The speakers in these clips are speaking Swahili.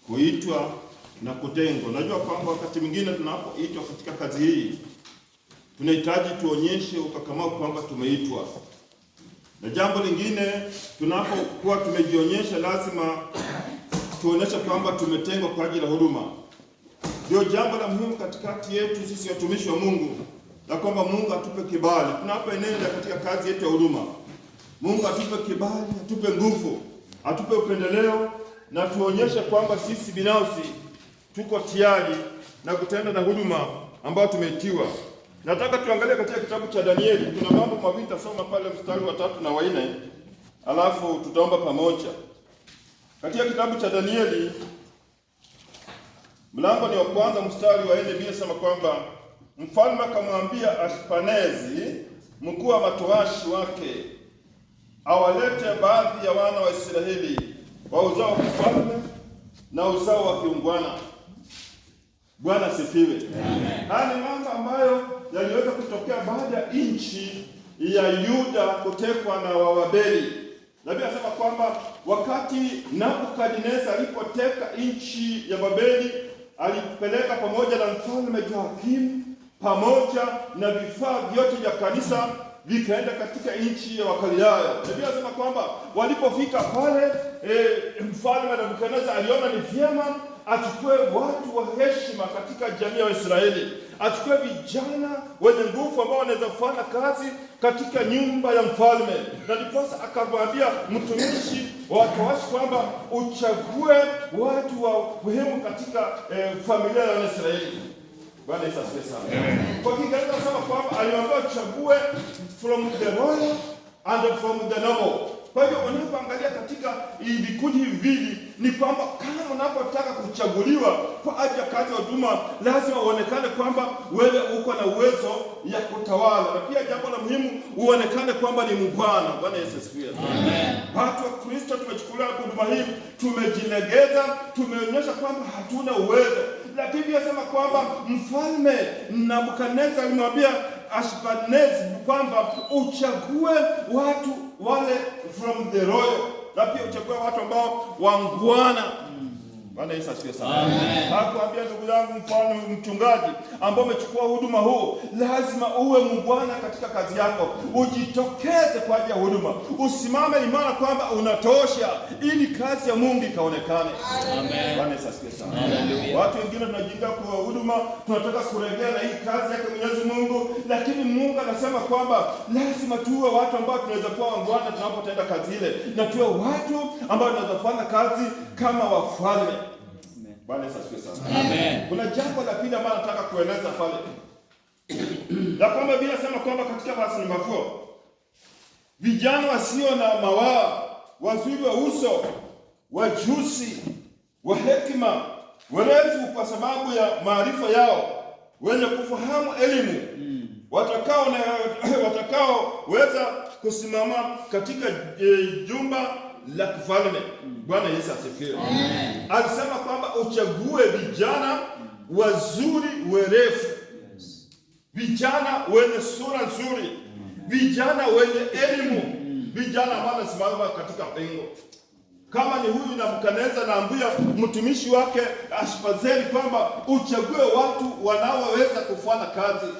Kuitwa na kutengwa. Najua kwamba wakati mwingine tunapoitwa katika kazi hii tunahitaji tuonyeshe ukakamavu kwamba tumeitwa, na jambo lingine, tunapokuwa tumejionyesha, lazima tuonyeshe kwamba tumetengwa kwa ajili ya huduma. Ndio jambo la muhimu katikati yetu sisi watumishi wa Mungu, na kwamba Mungu atupe kibali tunapoenenda katika kazi yetu ya huduma. Mungu atupe kibali, atupe nguvu, atupe upendeleo na tuonyeshe kwamba sisi binafsi tuko tayari na kutenda na huduma ambayo tumeitiwa. Nataka tuangalie katika kitabu cha Danieli, kuna mambo mawili tasoma pale mstari wa 3 na wa 4, alafu tutaomba pamoja. Katika kitabu cha Danieli mlango ni wa 1 mstari wa 4, Biblia inasema kwamba mfalme akamwambia Ashpenezi mkuu wa matowashi wake awalete baadhi ya wana wa Israeli wa uzao wa kifalme na uzao wa kiungwana. Bwana asifiwe. Haya ni mambo ambayo yaliweza kutokea baada ya nchi ya Yuda kutekwa na Wababeli. Nabii anasema kwamba wakati Nebukadneza alipoteka nchi ya Babeli, alipeleka pamoja na mfalme Joakim pamoja na vifaa vyote vya kanisa vikaenda katika nchi ya Wakaldayo. Biblia inasema kwamba walipofika pale, mfalme Nebukadneza aliona ni vyema achukue watu wa heshima katika jamii ya Waisraeli, achukue vijana wenye nguvu ambao wanaweza kufanya kazi katika nyumba ya mfalme. Na ndiposa akamwambia mtumishi wa watowashi kwamba uchague watu wa muhimu katika familia ya Waisraeli. Bwana Yesu asifiwe sana. Kwa Kiingereza anasema kwamba aliwaambia uchague from the royal and from the noble. Kwa hivyo unapoangalia katika vikundi hivi viwili ni kwamba kama unapotaka kuchaguliwa kwa ajili ya kazi ya huduma, lazima uonekane kwamba wewe uko na uwezo ya kutawala, na pia jambo la muhimu uonekane kwamba ni mungwana. Bwana Yesu asifiwe. Amen. Watu wa Kristo tumechukulia huduma hii, tumejilegeza, tumeonyesha kwamba hatuna uwezo, lakini Biblia inasema kwamba mfalme Nebukadneza alimwambia Ashpenaz kwamba uchague watu wale from the royal, na pia uchague watu ambao wangwana. Bwana Yesu asifiwe sana. Amen. Hakuambia ndugu yangu, mfano mchungaji ambao umechukua huduma huu, lazima uwe mungwana katika kazi yako, ujitokeze kwa ajili ya huduma, usimame imara kwamba unatosha, ili kazi ya Mungu ikaonekane. Amen. Bwana Yesu asifiwe sana. Hallelujah. Watu wengine tunajiingia kwa huduma, tunataka kuregea na hii kazi yake Mwenyezi Mungu, lakini Mungu anasema kwamba lazima tuwe watu ambao tunaweza kuwa wangwana tunapotenda kazi ile, na tuwe watu ambao tunaweza kufanya kazi kama wafalme. Bwana Yesu asifiwe sana. Amen. Kuna jambo la pili ambalo nataka kueleza pale, la kwamba Biblia inasema kwamba katika verse number 4, vijana wasio na mawaa, wazuri wa uso, wajuzi wa hekima, werevu kwa sababu ya maarifa yao, wenye kufahamu elimu, watakaoweza kusimama katika jumba la kifalme. Bwana Yesu asifiwe. Amen. Alisema kwamba uchague vijana wazuri werevu, vijana wenye sura nzuri, vijana wenye elimu, vijana ambao wanasimama katika pengo. Kama ni huyu Nebukadneza naambia mtumishi wake Ashpazeli kwamba uchague watu wanaoweza kufanya kazi,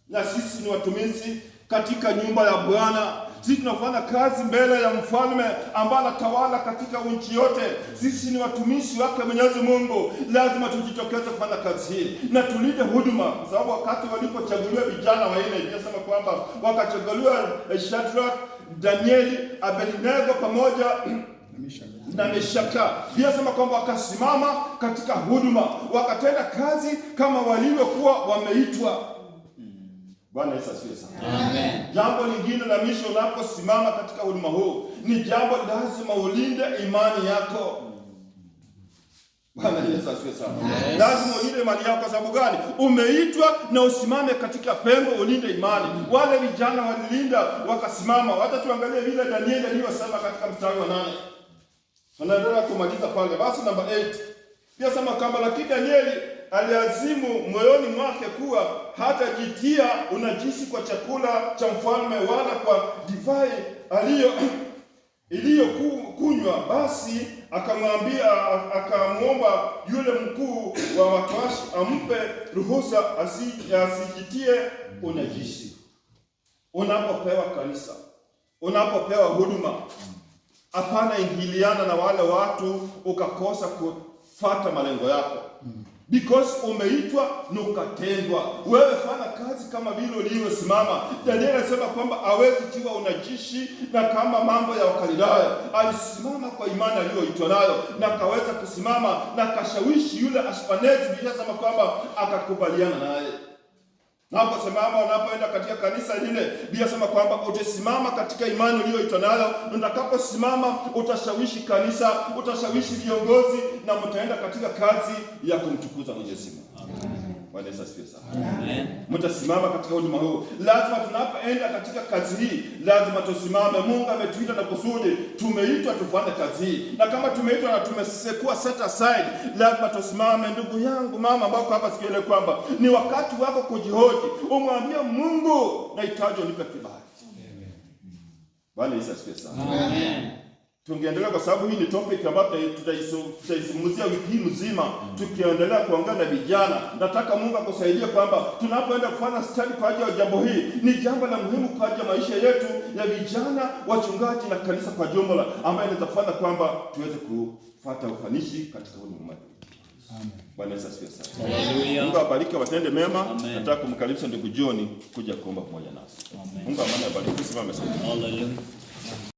na sisi ni watumishi katika nyumba ya Bwana. Sisi tunafanya kazi mbele ya mfalme ambaye anatawala katika nchi yote. Sisi ni watumishi wake Mwenyezi Mungu, lazima tujitokeze kufanya kazi hii na tulinde huduma, kwa sababu wakati walipochaguliwa vijana wanne, inasema kwamba wakachaguliwa Shadrach, Danieli, Abednego pamoja na Meshaka. Biblia inasema kwamba wakasimama katika huduma, wakatenda kazi kama walivyokuwa wameitwa. Bwana Yesu asifiwe sana. Amen. Jambo lingine la mwisho, unaposimama katika huduma huu, ni jambo lazima ulinde imani yako. Bwana Yesu asifiwe sana. Yes. Lazima ulinde imani yako. Kwa sababu gani? Umeitwa na usimame katika pengo, ulinde imani. Wale vijana walilinda wakasimama. Hata tuangalie vile Danieli aliyosema katika mstari wa 8. Tunaendelea kumaliza pale. Basi namba 8. Pia sema kwamba lakini Danieli aliazimu moyoni mwake kuwa hatajitia unajisi kwa chakula cha mfalme wala kwa divai iliyokunywa. Basi Akamwambia, akamwomba yule mkuu wa watoashi ampe ruhusa asijitie unajisi. Unapopewa kanisa, unapopewa huduma, hapana ingiliana na wale watu ukakosa kufata malengo yako, because umeitwa na ukatengwa. Wewe fanya kazi kama vile ulivyosimama. Daniel anasema kwamba hawezi tiwa unajisi na kama mambo ya Wakaldayo. Alisimama kwa imani aliyoitwa nayo na akaweza kusimama na akashawishi yule Ashpenaz. Biblia inasema kwamba akakubaliana naye. Unaposimama, unapoenda katika kanisa lile, Biblia inasema kwamba utasimama katika imani uliyoitwa nayo, na utakaposimama utashawishi kanisa, utashawishi viongozi, na mtaenda katika kazi ya kumtukuza Mwenyezi Mungu. Bwana Yesu asifiwe sana. Amen. Mtasimama katika huduma huu. Lazima tunapoenda katika kazi hii, lazima tusimame. Mungu ametuita na kusudi, tumeitwa tufanye kazi hii, na kama tumeitwa na tumekuwa set aside, lazima tusimame. Ndugu yangu mama, ambako hapa siku ile kwamba ni wakati wako kujihoji, umwambie Mungu, nahitaji unipe kibali. Bwana Yesu asifiwe sana. Amen. Tungeendelea kwa sababu hii ni topic ambayo tutaizungumzia wiki hii mzima, tukiendelea kuongea na vijana. Nataka Mungu akusaidie kwamba tunapoenda kufanya study kwa ajili ya jambo hili, ni jambo la muhimu kwa ajili ya maisha yetu ya vijana, wachungaji na kanisa kwa jumla, ambayo inaweza kufanya kwamba tuweze kufuata ufanisi katika huduma. Bwana Yesu asifiwe sana. Hallelujah. Mungu awabariki, awatende mema. Amen. Nataka kumkaribisha ndugu John kuja kuomba pamoja nasi. Amen. Mungu amani abariki. Simame sasa. Hallelujah.